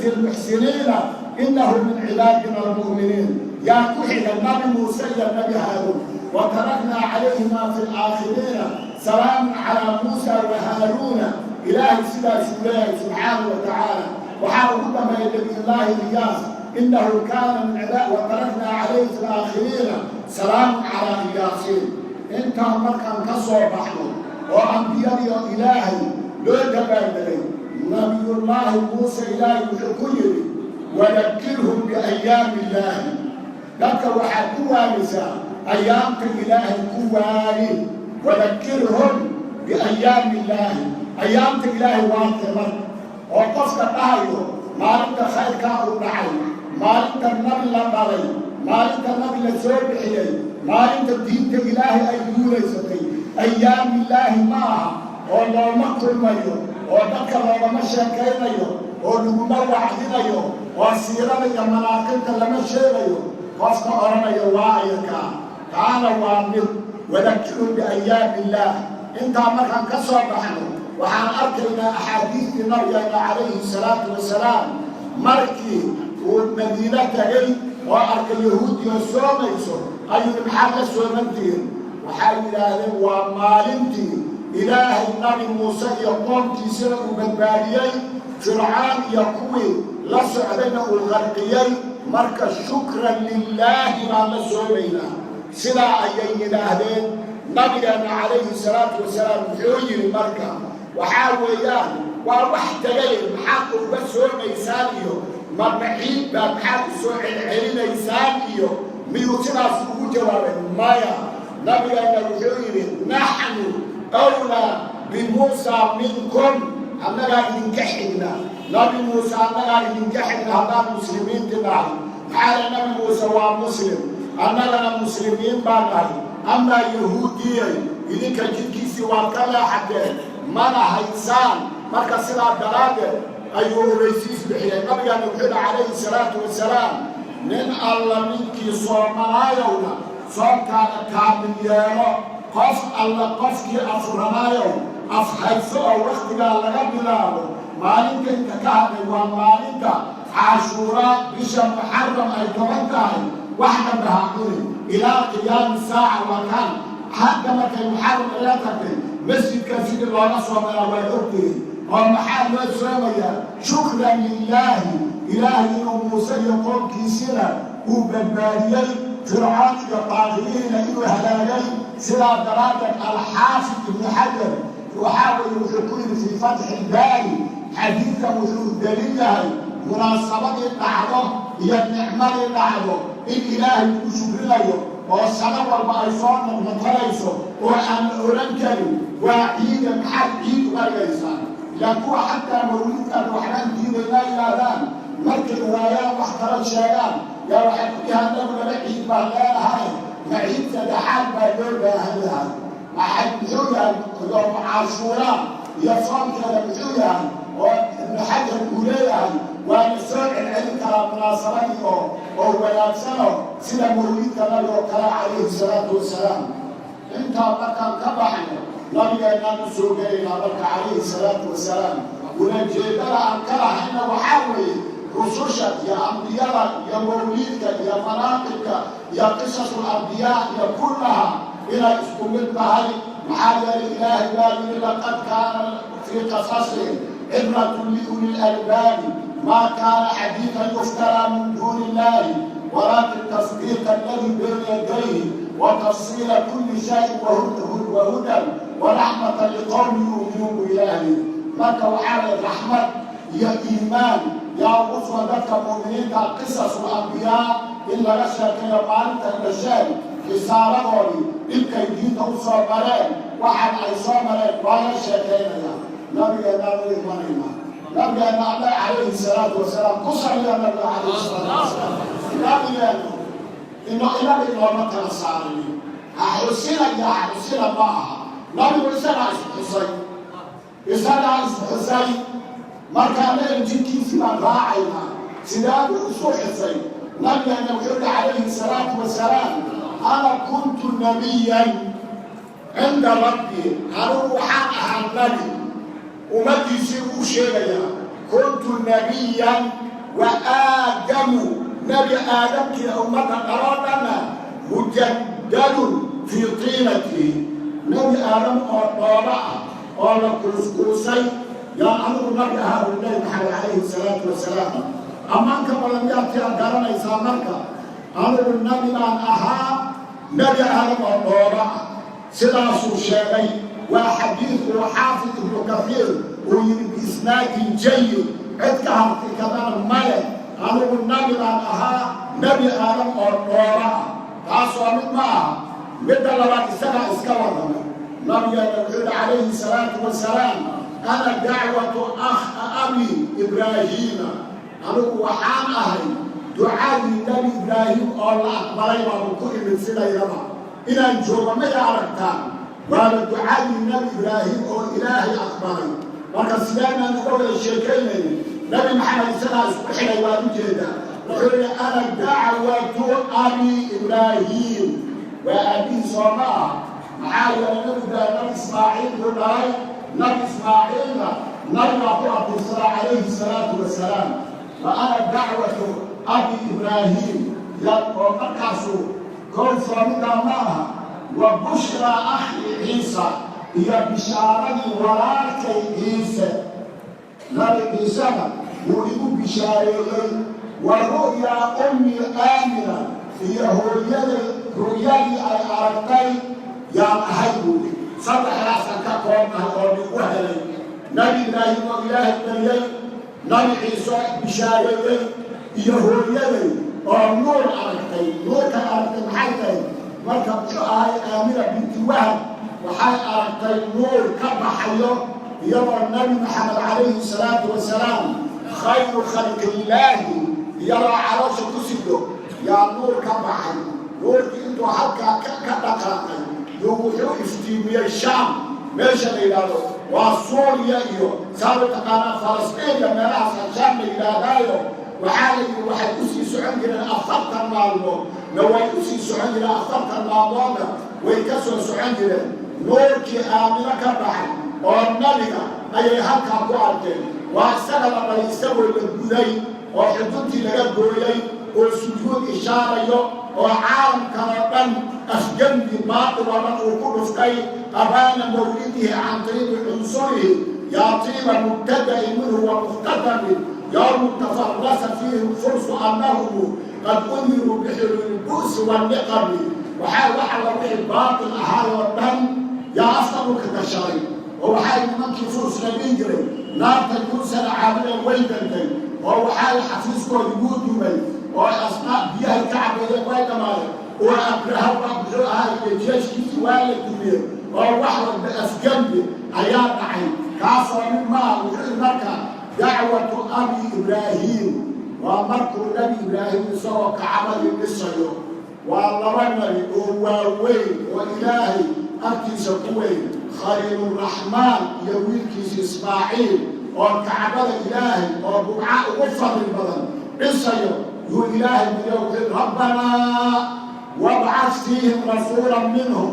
Almuxsiniina innahu min cibaadina almu'miniin. Yaa ku xiga? Nabi Muuse iyo Nabi Haaruun. Wataraknaa calayhimaa fi laakhiriina, salaamun calaa Muusa wa Haaruuna. Ilaahay sidaasuu leeyahay subxaanahu wa tacaala. Waxaa ugu dambeeya Nabiyullaahi Iyaas, innahu kaana min wataraknaa calayhi fi laakhiriina, salaamun calaa Iyaasiin. Intaan markaan ka soo baxno oo ambiyadii oo Ilaahay loo dabaaldegay, Nabiyullaahi Muuse Ilaahay wuxuu ku yidhi: "Wadakirhum biayaami illaahi." Dadka waxaad ku waanisaa ayaamta Ilaahay, ku waani. Wadakirhum biayaami illaahi. Ayaamta Ilaahay waa timar oo qofka dhahayo maalinta khayrkaa uu dhacay, maalinta nabi la dhalay, maalinta nabi la soo bixiyey, maalinta diinta Ilaahay ay guulaysatay, ayaamillaahi ma aha oo looma kulmayo oo dadka loogama sheekaynayo oo laguma wacdinayo oo siirada iyo manaaqibta lama sheegayo qofka odhanayo waa ayakaa. Taana waa mid. Wadakirhum biayaami illaah. Intaa markaan ka soo baxno, waxaan arkaynaa axaadiistii nabigeena calayhi salaatu wasalaam. Markii uu Madiino tegay oo arkay Yahuudiyo soomayso, ayuu: "Maxaad la soomantihiin?" Waxay yidhaahdeen: "Waa maalintii Ilaahay Nabi Muuse iyo qoomkiisana uu badbaadiyey, Fircaan iyo kuwii la socdayna uu qarqiyey. Marka shukran lilaahi baan la soomaynaa." Sidaa ayay yidhaahdeen. Nabigeenna calayhi salaatu wasalaam wuxuu yidhi: "Marka waxaa weeyaan waa wax tegay, maxaad uga soomaysaan iyo ma maciid baa maxaad u soo celcelinaysaan?" Iyo miyuu sidaas ugu jawaabay? Maya. Nabigeenna wuxuu yidhi: "Naxnu awlaa bimuusa minkum." Annagaa idinka xigna Nabi Muuse, annagaa idinka xigna haddaan muslimiinti nahay. Maxaa le? Nabi Muuse waa muslim, annagana muslimiin baan nahay. Amaa Yahuudiyay, idinka jidkiisii waad ka leexateen, mana haysaan. Marka sidaa daraaddeed ayuu ogeysiis bixiyey. Nabigaana wuxuu yihi calayhi salaatu wasalaam: "Nin alla ninkii soomanaayowna soomkaada kaamil yeelo. Qof alla qofkii afuranaayow afhayso oo wakhtigaa laga bilaabo." Maalinta inta ka hadlay waa maalinta Caashuuraa, bisha Muxaram ay 10 tahay. Wax dambe ha cuni ilaa qiyaami saaca. Waa kan hadda markay Muxaram ila tagtay, masjidkan sidii looga soomanaa waa ogtihi. Oo maxaa loo soomayaa? Shukran lilaahi, Ilaahay inuu Muuse iyo qoomkiisina uu badbaadiyey, Fircoon iyo taaqiyihiina inuu halaagay. Sidaa daraaddeed Alxaafid Ibnu Xajar waxaa weeye wuxuu ku yidhi fii Fatxi Ilbaari: xadiidkan wuxuu daliil yahay munaasabadii dhacdo iyo nicmadii dhacdo in Ilaahay lagu shukrinayo oo sano walba ay soo noqnoqonayso oo aan la oran karin waa ciida, maxaad ciid uga dhigaysaan? Ilaa kuwa xataa mawlidkan waxbaan diidaynaa yidhaahdaan, markay waayaan wax kala sheegaan, yaa waxay ku dhihaan: "Anagu laba ciid baan leenahay, ma ciid saddexaad baa loo baahan yahay?" Maxay muxuu yahay yoomu Caashuuraa iyo soonkeeda muxuu yahay? Oo Ibnu Xajar uu leeyahay waa la soo celcelin karaa munaasabadii oo wanaagsanoo sida mawlidka nabiga oo kale calayhi salaatu wasalaam. Intaa markaan ka baxno, nabigeennaan u soo gelaynaa marka calayhi salaatu wasalaam. Ulajeedada aan ka lahayna waxaa weeye rususha iyo ambiyada iyo mawliidka iyo manaaqibka iyo qisasul ambiyaa iyo kullaha inay isku mid tahay. Maxaa yeelay, Ilaahay baa yidhi: "Laqad kaana fii qasasihim cibratun liuli lalbaabi. Maa kaana xadiidan yuftaraa min duuni illahi, walaakin tasdiiqa alladii bayna yadayhi wa tafsiila kulli shayin wahudan waraxmatan liqowmi yu'minuun," buu Ilaahay. Marka waxaa lay raxmad iyo iimaan yaa ugu sugan dadka mu'miniinta qisasul ambiyaa in laga sheekeeyo, maalinta dhasheen, risaaladoodii, dhibkay diinta u soo mareen, waxaan ay soo mareen waa laga sheekaynaya. Nabigeennaan u imanaynaa. Nabigeenna alle calayhi salaatu wasalaam, ku saliya nabiga calayhi salaatu wasalaam. Nabigeennu ino inaga inooma kala saarinin. Ha xusina iyo ha xusina ma aha. Nabigu isagaa isxusay, isagaa isxusay. Marka annaga jidkiisii baan raacaynaa. Sidee buu isu xusay nabigeena? Wuxuu yihi calayhi salaatu wasalaam: "Ana kuntu nabiyan cinda rabbii." Anigu waxaan ahaa nabi. Ummaddiisii uu sheegayaa. Kuntu nabiyan wa Aadamu, Nebi Aadamkii ummadda dhaloo dhanna, mujadalun fii tiinatihi. Nebi Aadam oo dhooba ah oo la kuuskuusay yaa anigu nabi ahaa, uri Nabi Maxamed calayhi salaatu wasalaam. Ammaanka badan miyaad tiaa garanaysaa? Marka anigu nabi baan ahaa, Nebi Aadam oo dhooba ah, sidaasuu sheegay. Waa xadiid uu Xaafid Ibnu Kahiir uu yidhi biisnaadin jayid, cid ka harti kadana male. Anigu nabi baan ahaa, Nebi Aadam oo dhooba ah. Taas waa mid ma aha. Midda labaad, isagaa iska warramay. Nabigeena wuxuu yihi calayhi salaatu wasalaam: "Ana dacwatu akh abi Ibraahiima." Anigu waxaan ahay ducadii Nebi Ibraahim oo la aqbalay baanu ku imid. Sidaydaba inaan joogo maya aragtaan? Waaba ducadii Nebi Ibraahim oo Ilaahay aqbalay. Marka sideenaan uga wada sheekaynaynin? Nebi Maxamed isagaa isku xidhay, waad u jeedaa. Wuxuu yihi: "Ana dacwatu abi Ibraahim." Waa aabbihii, soo ma ah? Maxaa yeelay, Nabi Ibraahim Nabi Ismaaciil buu dhalay. Nabi Ismaaciilna nabigaa ku abtirsadaa calayhi salaatu wasalaam. Wa ana dacwatu abi Ibraahim ya oo markaasu kow soomidaa ma aha. Wa bushraa akhi Ciisa, iyo bishaaradii walaalkay Ciise, Nabi Ciisena wuu igu bishaareeyey. Wa ru'yaa ummi Aamina, iyo hooyaday ru'yadii ay aragtay yaan ahay buuri. Saddexdaasaan ka koobnahay oo nigu helay: Nabi Ibraahim oo Ilaahay bariyey, Nabi Ciise bishaareeyey, iyo hooyaday oo nuur aragtay. Nuurkay aragtay maxay tahay? Marka muxuu ahay, Aamina binti Wahab waxay aragtay nuur ka baxayo, iyadoo Nabi Maxamed calayhi salaatu wasalaam, khayru khalqillaahi, iyadoo caloosha ku sido yaa nuur ka baxay. Nuurkii intuu halkaa ka dhaqaaqay yuu wuxuu iftiimiyey Shaam, meesha la yidhaahdo waa Suuriya iyo saa u taqaanaa Falastiin iyo meelahaas Shaam la yidhaahdaayo. Waxaa la yidhi waxay usii socon jireen 40 maalmood na way usii socon jireen, 40 maalmoodna way ka soo socon jireen. Nuurkii Aamino ka baxay oo nabiga ayay halkaa ku arkeen. Waa isaga la dhalay isagoo la guday oo xuduntii laga gooyey oo sujuud ishaarayo oo caalamkan oo dhan afgembi baatil oo dhan uu ku dhuftay. Abaana mawlidihi can tiibi cunsurihi, yaa tiiba mubtada'in minhu wa muqtadamin, yowmu tafarasa fiihi lfursu annahum qad undiruu bixululi lbu'si wanniqami. Waxaa waxa la wixii baatil ahaayoo dhan yaa afka dhulka gashaday, oo waxay nimankii furs la dhihi jiray naarta yuusana caabudeen way dantay, oo waxay xafiiskoodii wuu dumay, oo asnaa biyahay ka cabeeyeen way dhamaadeen, oo Abraha waa muxuu ahaa iyo jeeshkiisii waa la dumiyey, oo wax walba afgembi ayaa dhacay. Kaasoo mid maa. Wuxuu marka dacwatu abi Ibraahim waa markuu Nabi Ibraahim isagoo Kacbadii dhisayo. Waa laba nabi oo waaweyn oo Ilaahay agtiisa ku weyn, Khaliiluraxmaan iyo wiilkiisa Ismaaciil, oo Kacbada Ilaahay oo bugca ugu fadli badan dhisayo yuu Ilaahay biyo wuxuu: "Rabbanaa wabcad fiihim rasuula minhum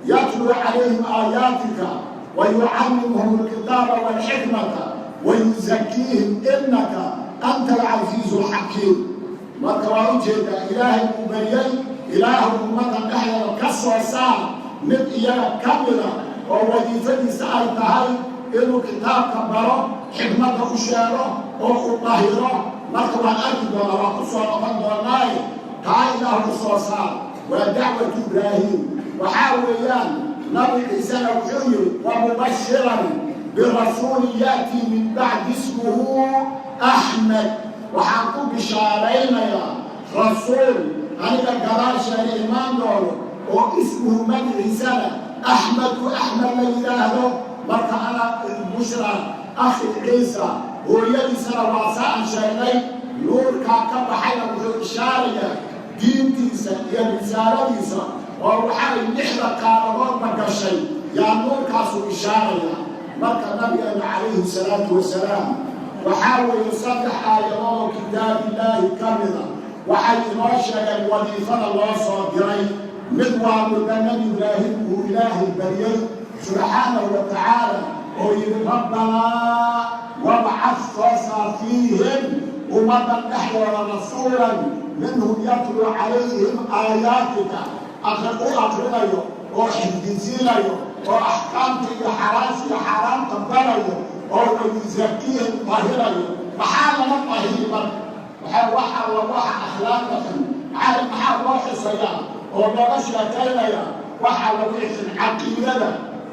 yatluu calayhim aayaatika wayucallimuhum alkitaaba walxikmata wayuzakiihim innaka anta alcasiizu alxakiim." Marka waa ujeedaa, Ilaahay uu bariyey: Ilaahu, ummadda dhexdeeda ka soo saar mid iyaga ka mida oo wadiifadiisa ay tahay inuu kitaabka baro, xikmadda u sheego oo u dahiro. Marka waan arki doonaa, waa ku soo noqon doonaaye, taa Ilaah u soo saar. Waa dacwatu Ibraahim. Waxaa weeyaan Nabi Ciisena wuxuu yidhi: "Wa mubashiran birasuulin ya'tii min bacdi ismuhu Axmed." Waxaan ku bishaaraynayaa rasuul aniga gadaasheeda imaan doono oo ismuhu magaciisana Axmedu, Axmed la yidhaahdo. Marka ana bushra akhi Ciisa. Hooyadiisana waa sa aan sheegnay. Nuurkaa ka baxayna wuxuu ishaarayaa diintiisa iyo risaaladiisa oo waxay lixda qaaradoodba gashay yaa nuurkaasuu ishaaraya. Marka nabigeena calayhi salaatu wasalaam waxaa weeye saddex aayadood oo kitaabillaahi ka mida waxay inoo sheegeen wadiifada loo soo diray. Mid waa midda Nabi Ibraahim uu Ilaahay baryey subxaanahu wa tacaala oo yidhi: "Rabbanaa Wabcad, soo saar, fiihim, ummaddan dhexdooda, rasuulan minhum yatluu calayhim aayaatika, u akrinayo oo xifdisiinayo oo axkaamta iyo xalaasha iyo xaaraamta barayo oo wayuzakiihim, tahirayo. Maxaa laga tahiri marka? Waxaa wax alla waxa akhlaaqda xun. Maxaa loo xisayaa oo looga sheekaynaya? Waxaa lagu xisin caqiidada.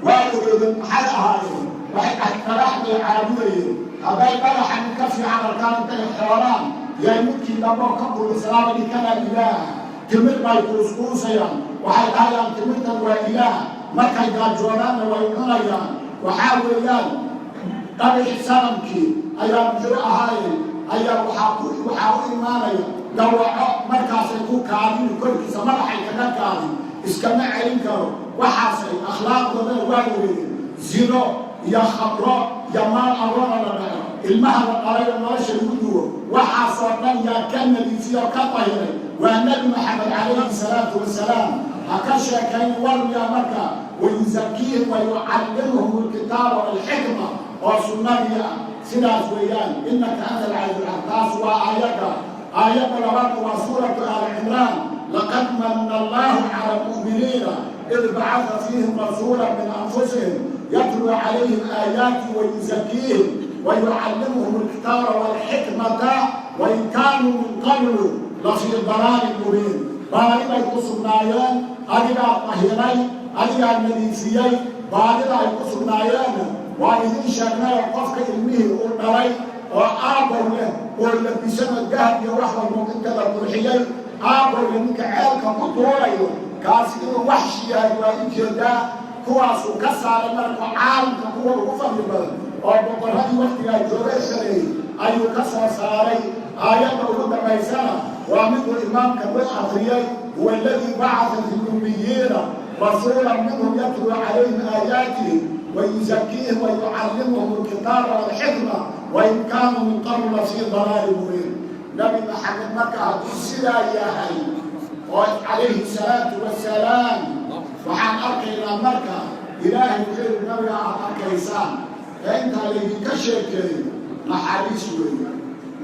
Waa ogeedeen maxay ahaayeen? Waxay dhagax bay caabudayeen. Hadday dhagaxan ka fiican arkaan, intay xoolaan yay midkii damboo ka bulislaaba dhikanaa ilaah. Timir bay kuuskuusayaan, waxay dhahayaan timirtan waa ilaah. Markay gaajoodaanna way cunayaan. Waxaa weeyaan dhagaxi sanamkii ayaa muxuu ahaayey ayaa waxaa u imaanaya dawaco, markaasay ku kaadin korkiisa, madaxay kaga kaadin, iskama celin karo. Waxaasay akhlaaqdoodana waa ogeeyeen: zino iyo khamro iyo maal aroona la dhaco, ilmaha la dhalayo nolosha lagu duwo. Waxaasoo dhan yaa ka nadiifiyo oo ka tahiray? Waa Nebi Maxamed calayhi salaatu wasalaam. Ha ka sheekayn warmiya marka. Wayuzakiihim wayucallimuhum alkitaaba walxikma oo sunnadii ah. Sidaas weeyaan, innaka anta alcasiiz. Taas waa aayadda. Aayadda labaadna waa suuratu Aali Cimraan: laqad manna Allahu cala almu'miniina id bacatha fiihim rasuula min anfusihim yatluu calayhim aayaati wayuzakiihim wayucallimuhum alkitaaba walxikmata wain kaanuu min qablu lafii dalaalin mubiin. Baadi bay ku sugnaayeen, adigaa tahiray, adigaa nadiifiyey. Baadida ay ku sugnaayeenna waa idiin sheegnay oo qofka ilmihii uu dhalay oo aabbow leh oo labisano dahab iyo wax walbo inta la qurxiyey, aabbow leh, ninka ceelka ku tuurayo, kaasi inuu waxshi yahay waa u jeedaa. Kuwaasuu ka saaray marka caalamka kuwa ugu fadli badan oo boqorradii waktigaa jooga shareeyey ayuu ka soo saaray. Aayadda ugu dambaysana waa miduu imaamka loo akriyey: huwa aladii bacatha fi lummiyiina rasuulan minhum yatluu calayhim aayaatihi wayuzakiihim wayucallimuhum alkitaaba walxikma wain kaanuu min qablu lafii dalaali mubiin. Nabi Maxamed marka hadduu sidaa yahay oo calayhi salaatu wasalaam, waxaan arkaynaa marka Ilaahay wuxuu yidhi: nabiga aad arkaysaan ee intaa laydinka sheekeeyo naxariis weeye,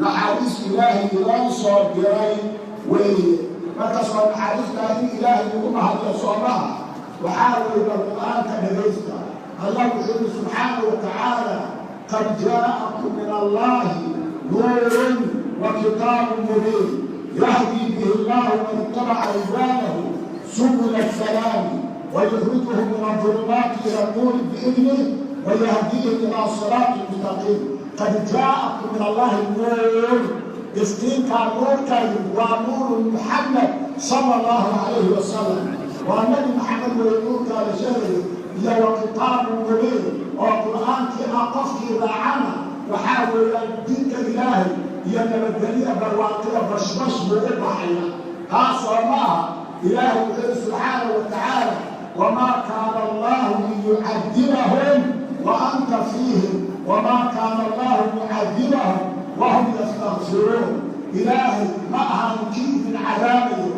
naxariis Ilaahay inoo soo diray weeye. Markaasoo naxariistaa in Ilaahay lagu mahadiyo soomaha? Waxaa weeye, bal Qur-aanka dhagaysta. Allah wuxuu yidhi subxaanahu wa tacaala: qad jaa'akum min Allahi nuurun wa kitaabun mubiin yahdii bihi Allahu man ittabaca ridwaanahu subula asalaami ويخرجهم من الظلمات إلى النور بإذنه ويهديهم إلى صراط مستقيم. قد جاءكم من الله نور، iftiinkaa nuurkaydu waa nuuru Muxamed sala Allahu calayhi wasalam, waa Nabi Maxamed wey nuurkaa la sheegayo, iyo wa kitaabun mubiin oo Qur'aankii ah. Qofkii raacana waxaa weeyaan diinka Ilaahay iyo nabadgelya, barwaaqiya, bashbash buu u baxaya. Taasoo ma aha? Ilaahay wuxuu yidhi subxaanahu wa tacaala: wamaa kaana Allahu liyucadibahum wa anta fiihim wamaa kaana Allahu mucadibahum wahum yastakfiruun. Ilaahay ma ahan kii idin cadaabayo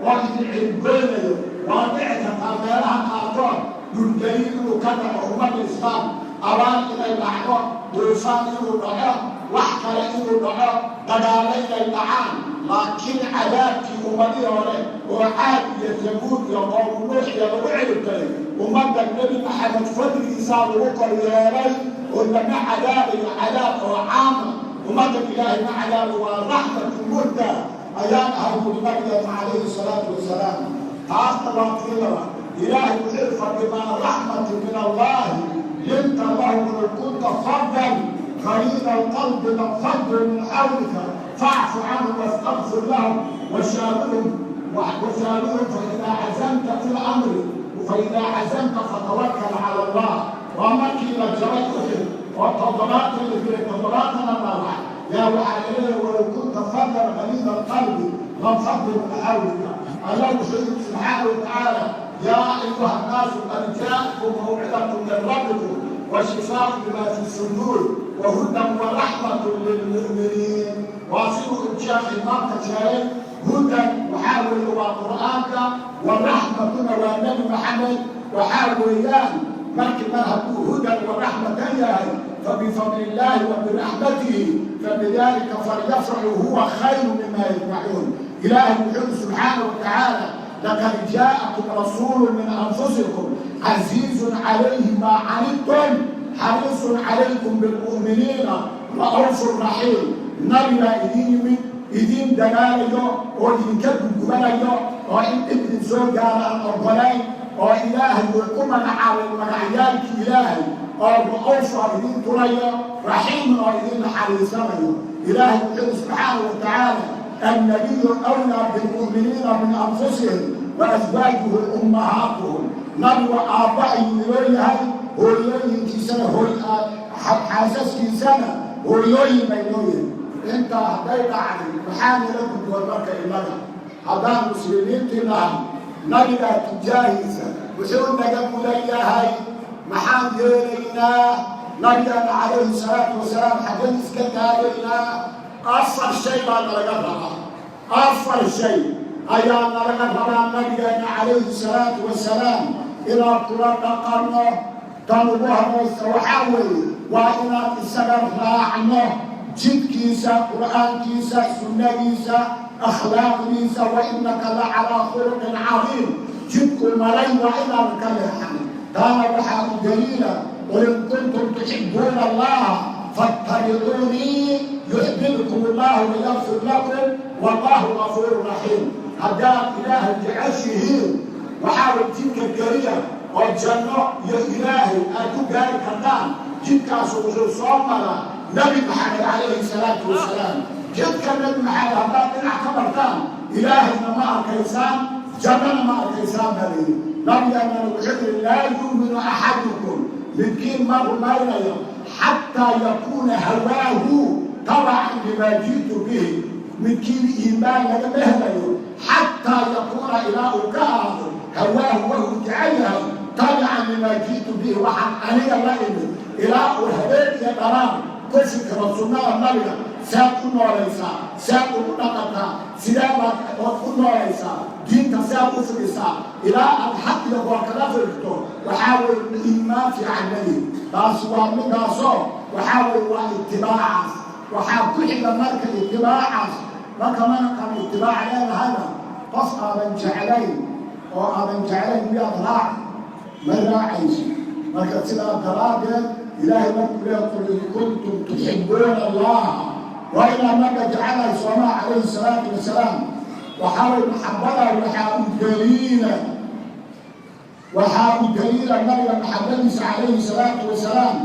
oo idin cirgoynayo. Waa dhici kartaa meelaha qaarkood dhulgeliin inuu ka dhaco ummadda Islaam, abaar inay dhacdo, duufaan inuu dhaco, wax kale inuu dhaco, dagaallo inay dhacaan, laakiin cadaabkii ummadii hore oo Caad iyo Tamuud iyo qowmu Nuux iyo lagu ciribtaray, ummadda Nebi Maxamed fadligiisaa lagu kor yeelay oo lama cadaabayo cadaab oo caama. Ummadda Ilaahay ma cadaabo, waa raxmatu muhda ayaan ahay buri nabigeena calayhi salaatu wasalaam. Taasna waa tii laba. Ilaahay wuxuu: fabimaa raxmati min Allahi linta lahum walow kunta fadan غليظ القلب لانفضوا من حولك فاعف عنهم واستغفر لهم وشاورهم، فإذا عزمت في الأمر فإذا عزمت فتوكل على الله. ومركي la jabay Uxud oo 70 la dilay, 70-na dhaawac yaa waxaa laleeyahay: walow kunta fadan غليظ القلب لانفضوا من حولك. Allah wuxuu yidhi subxaanahu watacaala: يا أيها الناس قد جاءكم موعظة من ربكم وشفاء لما في الصدور وهدى ورحمة للمؤمنين. Waa siduu sheekh imaamka sheegay, hudan waxaa weeye waa Qur'aanka, waraxmatuna waa Nebi Maxamed. Waxaa weeyaan markii mar hadduu hudan waraxmatan yahay. فبفضل الله وبرحمته فبذلك فليفرحوا هو خير مما يجمعون. إلهي wuxuu سبحانه وتعالى: لقد جاءكم رسول من أنفسكم عزيز عليه ما عنتم حريص عليكم بالمؤمنين رؤوف رحيم. Nabigaa idin yimid, idiin dagaalayo oo idinka gudgubanayo oo in dhib idin soo gaara aan ogolayn, oo Ilaahay uu ku magacaabay magacyaalkii Ilaahay, oo ra'uuf oo idin turayo, raxiimun oo idin naxariisanayo. Ilaahay wuxuu سبحانه وتعالى: النبي أولى بالمؤمنين من أنفسهم وأزواجه أمهاتهم. Nabigu aabba ayuu inoo yahay, hooyooyinkiisana hooy, xaasaskiisana hooyooyin bay noo yihin. Intaa hadday dhacday, maxaa nala gudboon marka innaga haddaan muslimiintii nahay? Nabigaa tujaahiisa wuxuu naga mudan yahay, maxaan yeelaynaa? Nabigaana calayhi salaatu wasalaam xaggeen iska taagaynaa? Afar shay baa nalaga rabaa, afar shay ayaa nalaga rabaa nabigeena calayhi salaatu wasalaam inaan kula dhaqanno. Tan ugu horaysa waxaa weeye waa inaan isaga raacno jidkiisa, Qur'aankiisa, sunnadiisa, akhlaaqdiisa. وإنك لعلى خلق عظيم. Jidku maray waa inaan ka leexan. Taana waxaa u daliila: قل إن كنتم تحبون الله فاتبعوني يحببكم الله ويغفر لكم والله غفور رحيم. Haddaad Ilaahay jeceshihiin, waxaa way jidka keliya oo janno iyo Ilaahay aad ku gaari kartaan, jidkaasu wuxuu soo maraa Nabi Maxamed calayhi salaatu wasalaam. Jidka Nabi Maxamed haddaad dhinac ka martaan, Ilaahayna ma arkaysaan, jannana ma arkaysaan baa layidhi. Nabigaanana wuxuu yidhi: لا يؤمن أحدكم, midkiin ma rumaynayo, حتى يكون هواه تبعا لما جئت به. Midkiin iimaan lagama helayo حتى يكون, ilaa uu ka ahaado, هواه, wuxuu jecel yahay, تبعا لما جئت به, waxaan aniga la imid, ilaa uu habeen iyo dhalaan ku fikiro sunnada nabiga. Saad u noolaysaa, saad ugu dhaqantaa, sidee baad ood u noolaysaa, diinta saad u fidisaa, ilaa aad xaq iyo goor kaga firto, waxaa weye iimaan fiican mali. Taas waa midaasoo waxaa weye waa itibaacaas. Waxaa ku xiga marka itibaacaas, marka manaqan itibaac leedahayna, qof aadan jeclayn oo aadan jeclayn miyaad raac? Ma raacayso. Marka sidaa daraaddeed Ilaahay markuu leeya: قل إن كنتم تحبون الله, waa inaad nabiga jecelahay soomaa calayhi salaatu wasalaam. Waxaa way maxabada waxaa u daliila nabiga maxabadiisa calayhi salaatu wasalaam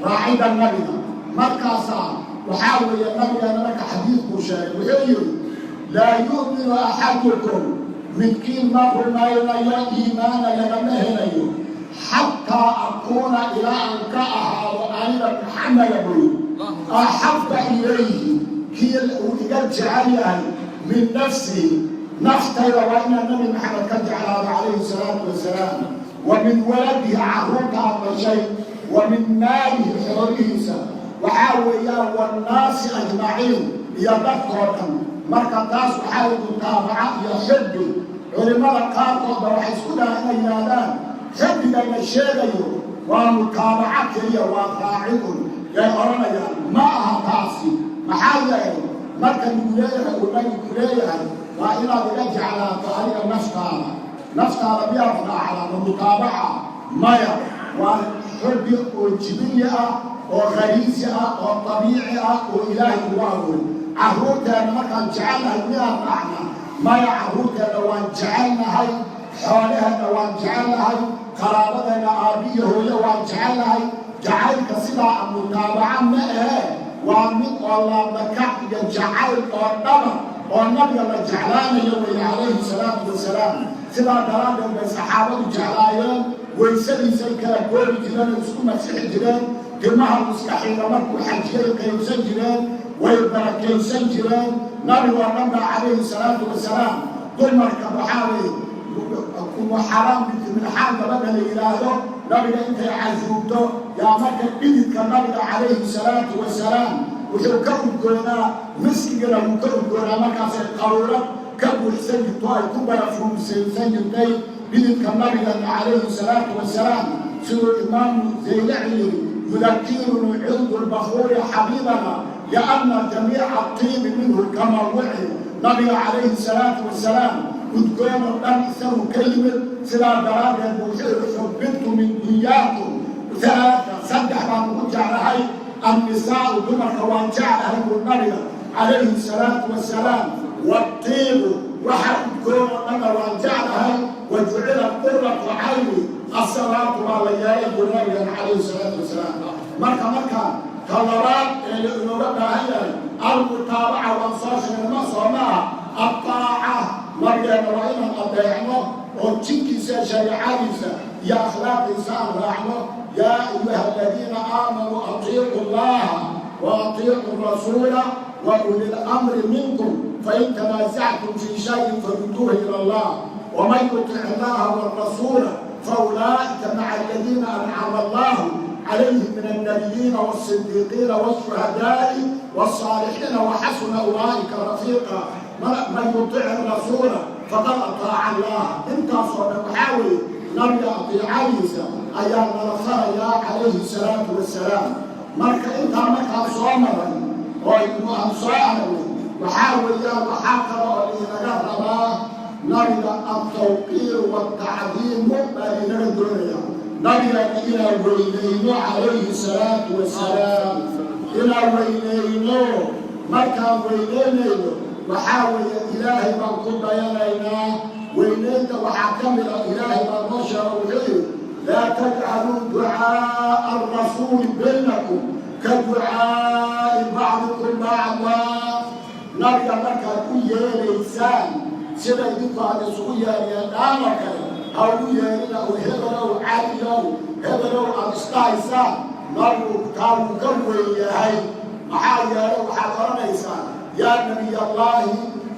raacida nabiga. Markaasaa waxaa weeye nabigeena marka xadiidkuu sheegay wuxuu yidhi: لا يؤمن أحدكم, midkiin ma rumaynayo, iimaana lagama helayo, حتى أكون, ilaa aan ka ahaado aniga Maxameda buy, أحب إليه, kii uu iga jecel yahay, من نفسه, naftayda. Waa inaan Nabi Maxamed ka jeclaado calayhi salaatu wasalaam, ومن ولده, carruurta aad dhashay, ومن ماله, xoolihiisa, waxaa weeyaan والناس أجمعين, iyo dadkoo dhan. Marka taas waxaa mutaabaca iyo xubbi. Culimmada qaarkoodba waxay isku dhaha inay yidhaahdaan xubbiga la sheegayo waa mutaabaco keliya, waa raacidun yay odhanayaan. Ma aha taasi. Maxaa yeelay, marka lagu leeyahay, uu nabigu ku leeyahay waa inaad iga jeclaato adiga naftaada, naftaada miyaad raacdaa? Ma mutaabaca? Maya, waa xubbi oo jibiliya ah oo khariisi ah oo dabiici ah oo Ilaahay ugu abuuray. Carruurteenna markaan jecelnahay miyaan raacnaa? Maya. Carruurteenna waan jecelnahay, xoolaheenna waan jecelnahay, qaraabadeenna, aabbiyo hooyo waan jecelnahay. Jacaylka sidaa mutaabaca ma ahee, waa mid oo laabakac iyo jacayl oo dhaba oo nabiga la jeclaanayo weeye calayhi salaatu wasalaam. Sidaa daraaddeed bay saxaabadu jeclaayeen, waysadiisay kala goobi jireen oo isku masixi jireen, timaha muskaxiga markuu xajiyay qaybsan jireen, way barakaysan jireen nabigoo dhan baa calayhi salaatu wasalaam. Dumarka waxaa weye Umu Xaraam binti Milxaan gabadha la yidhaahdo, nabiga intay casuubto yaa marka dhididka nabiga calayhi salaatu wasalaam wuxuu ka udgoonaa, miskigana wuu ka udgoonaa. Markaasay qaruurad ka buuxsan jirto, ay ku barafuumsaysan jirtay dhididka nabigana calayhi salaatu wasalaam. Siduu Imaamu Zaylaci yiri: Yudakiruni cindu lbakuuri xabiibana lianna jamiica atiibi minhu kama wixi. Nabiga calayhi salaatu wasalaam udgoon oo dhan isagu ka yimid. Sidaa daraaddeed buu wuxuu yihi: "Xubibtu min dunyaakum alaaa", saddex baan ugu jeclahay. Annisaau, dumarka waan jeclahay buu nabiga calayhi salaatu wasalaam. Watiibu, waxa udgoon oo dhanna waan jeclahay. Wa jucilat quratu cayni asalaatu baa la yeelay buu nabigan calayhi salaatu wasalaam. Marka ta labaad ee la inooga baahan yahay, almutaabaca, waan soo sheegnay, ma soo maaha? Addaaca, nabigeena waa inaan adeecno oo jidkiisa, shareecadiisa iyo akhlaaqiisa aan raacno. Yaa ayuha aladiina aamanuu atiicu allaha wa atiicu rasuula wa uli lamri minkum, fain tanaasactum fii shayin farudduuhu ila allah, waman yutic allaha walrasuula faulaa'ika maca aladiina ancama allahu calayhim min alnabiyiina walsidiiqiina walshuhadaa'i walsaalixiina, waxasuna ulaa'ika rafiiqa. Man yutic rasuula faqad ataaca allah. Intaasoo dhan waxaa weeye nabiga atiicadiisa ayaa nala farayaa calayhi salaatu wasalaam. Marka intaa markaa soo maray oo aynu aan soo aragnay, waxaa weeyaan waxaa kale oo liinaga rabaa nabiga altawqiiru waaltacdiimu baa liinaga doonaya. Nabigana inaan weynayno calayhi salaatu wasalaam, inaan weynayno. Markaan weynaynayno, waxaa weeye Ilaahay baan ku dayanaynaa. Weynaynta waxaa ka mid a, Ilaahay baa noo sheego, wuxuu yidhi: "Laa tajcaluu ducaa'a arasuuli baynakum ka ducaa'i bacdikum bacdaa." Nabiga markaad u yeelaysaan, sida idinku aad isugu yeeryeedhaan oo kale ha ugu yeerina oo hebelow, caliyow, hebelow aad isdhahaysaan. Nabigu taa wuu ka weyn yahay. Maxaa yeelay, waxaad odhanaysaa: "Yaa nabiy allaahi,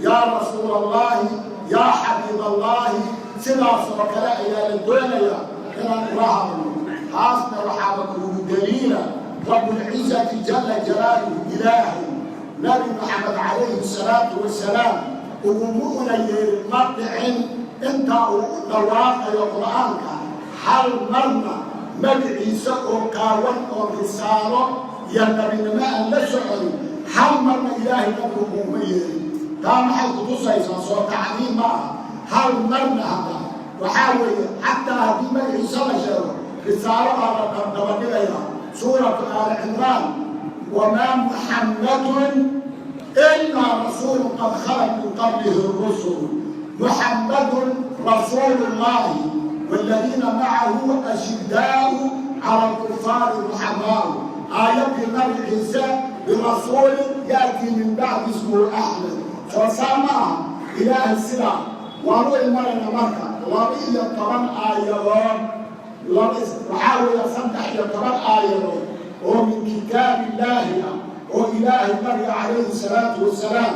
yaa rasuul allaahi, yaa xabiib allaahi." Sidaas oo kale ayaa la doonayaa inaan ula hadlo. Taasna waxaaba kuugu daliila Rabbulcizati jalla jalaaluhu. Ilaahay Nabi Maxamed calayhi salaatu wasalaam uguma una yeerin, ma dhicin intaa uu u dhawaaqayo Qur'aanka hal marna magiciisa oo qaawan oo risaalo iyo nabinimo aan la soconin. Hal marna Ilaahay nabigu uguma yeerin. Taa maxay kutusaysaa? Soo tacdiim ma aha? Hal marna. Hadda waxaa weeye, xataa haddii magaciisa la sheego, risaalo baa la dabadhigaya. Suuratu Aali Cimraan: "Wamaa Muxammadun ilaa rasuulu qad khalat min qablihi rusul." Muxammadun rasuulu llahi waaladiina macahu ashidaau cala alkufaari ruxamaau. Aayadii Nabi Ciise: "Birasuulin yaatii min bacdi ismuhu Axmed." Soo saa ma aha? Ilaahay sidaa waanu imanayna. Marka 12 aayadood, waxaa weeya 13 aayadood oo min kitaab illaahi ah oo Ilaahay nabiga calayhi salaatu wasalaam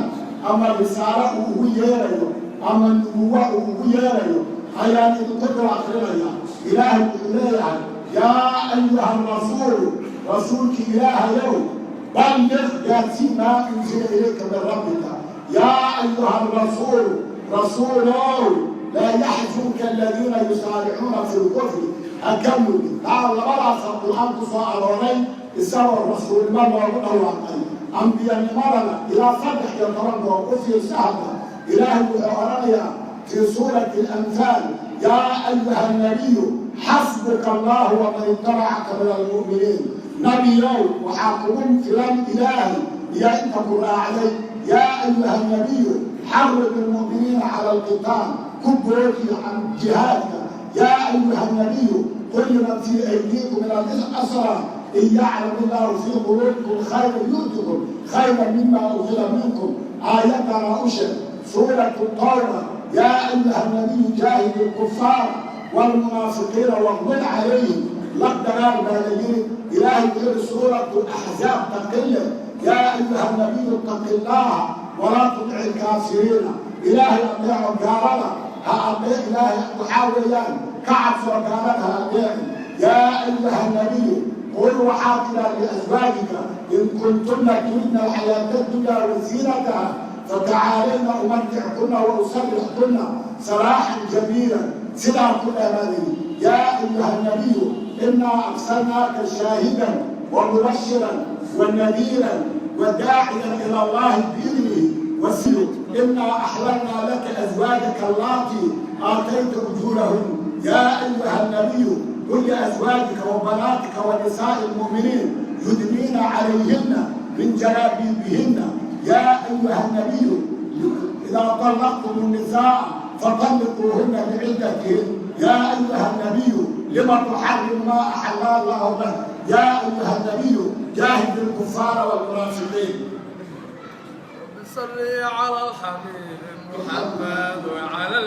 ama risaalo uu ugu yeerayo ama nubuwa uu ugu yeerayo ayaan idinku dul akrinaya. Ilaahay wuxuu leeyahay: "Yaa ayuha rasuulu", rasuulki Ilaahayow, "balliq", gaarsii, "maa unzila ilayka min rabbika." "Yaa ayuha rasuulu", rasuulow, "laa yaxzunka aladiina yusaaricuuna fi lkufri", ha ka mugin. Taa labadaasa Qur-aan ku soo arooray isagoo rasuulnimo loogu dhawaaqay. Ambiyanimadana ilaa 13 goor. U fiirsa hadda, Ilaahay wuxuu odhanayaa fii suurati Alanfaal: "Yaa ayuha nabiyu xasbuka allahu waman ittabacaka min almu'miniin." Nabiyow, waxaa kugu filan Ilaahay iyo inta ku raacday. "Yaa ayuha nabiyu xarrid almu'miniina cala alqitaal", ku boodi can jihaadka. "Yaa ayuha nabiyu qul liman fii aydiikum min alasra in yaclam illahu fii quluubikum khayran yu'tikum khayran mima ukhida minkum." Aayadana u sheeg. Suuratu Tawba: "Yaa ayuha nabiyu jaahid alkufaar waalmunaafiqiina waqlud calayhim." La dagaal baa la yiri. Ilaahay wuxuu yihi suuratu Axzaab taqile: "Yaa ayuha nabiyu ittaqi llaha walaa tudici alkaafiriina." Ilaahay adeeco, gaalada ha adee. Ilaahay waxaa weeyaan ka cabsoo, gaalada ha adeecin. "Yaa ayuha nabiyu qul", waxaa tiraa, "liaswaajika in kuntunna turidna alxayaata addunya waziinataha fatacaalayna umatickunna wa usarixkunna saraaxan jamiila." Sidaa ku dhamaaday. "Yaa ayuha nabiyu Innaa arsalnaaka shaahidan wa mubashiran wa nadiiran wa daaciyan ila Allahi biidnihi wasilu. Innaa axlalnaa laka azwaajaka allaatii aatayta ujuurahun. Yaa ayuha nabiyu, qul liazwaajika wa banaatika wa nisaa'i lmu'miniin yudniina calayhinna min jalaabiibihinna. Yaa ayuha nabiyu, idaa طallaqtum الnisaa faطalliquuhuna liciddatihin. Yaa ayuha nabiyu, lima tuxarimu maa axalla Allahu lak? Yaa ayuha nabiyu, jaahid ilkufaara wاlmunaafiqiin. صلي على الحبيب محمد وعلى